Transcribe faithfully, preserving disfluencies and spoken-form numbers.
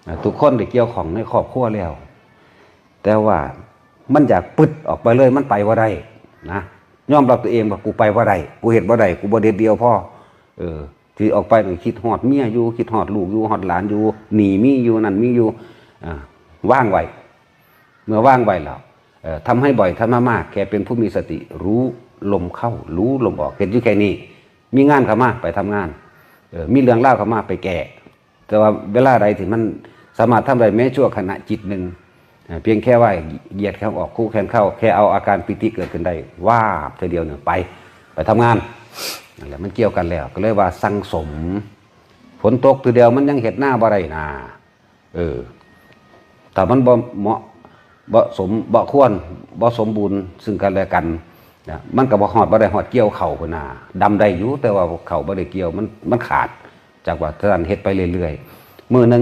อ่า ทุกคนได้เกี่ยวข้องในครอบครัวแล้ว แต่ว่ามันอยากปึดออกไปเลย มันไปบ่ได้นะ ยอมรับตัวเองว่ากูไปบ่ได้ กูเฮ็ดบ่ได้ กูบ่เด็ดเดี่ยวพอ เออ ที่ออกไปนี่คิดฮอดเมียอยู่ คิดฮอดลูกอยู่ ฮอดหลานอยู่ หนี้มีอยู่ นั่นมีอยู่ อ่า วางไว้ เมื่อวางไว้แล้ว เอ่อ ทำให้บ่อย ทำมามาก แค่เป็นผู้มีสติ รู้ลมเข้า รู้ลมออก เฮ็ดอยู่แค่นี้ มีงานเข้ามา ไปทำงาน เอ่อ มีเรื่องราวเข้ามา ไปแก้ แต่ว่าเวลาใดที่มันสามารถทำได้แม้ชั่วขณะจิตหนึ่ง เอ่อ เพียงแค่ว่าเหยียดแขนออก คู่แขนเข้า แค่เอาอาการปีติเกิดขึ้นได้ วาบ เทื่อเดียวเนี่ย ไป ไปทำงาน นั่นแหละ มันเกี่ยวกันแล้ว ก็เลยว่าสั่งสม ฝนตกเทื่อเดียวมันยังเฮ็ดนาบ่ได้นา เออ ถ้ามันบ่เหมาะ บ่สม บ่ควร บ่สมบูรณ์ซึ่งกันและกันนะ มันก็บ่ฮอด บ่ได้ฮอดเกี่ยวเข้าพุ้นนา ดำได้อยู่ แต่ว่าเข้าบ่ได้เกี่ยว มัน มันขาด จากว่าท่านเฮ็ดไปเรื่อยๆ มื้อหนึ่ง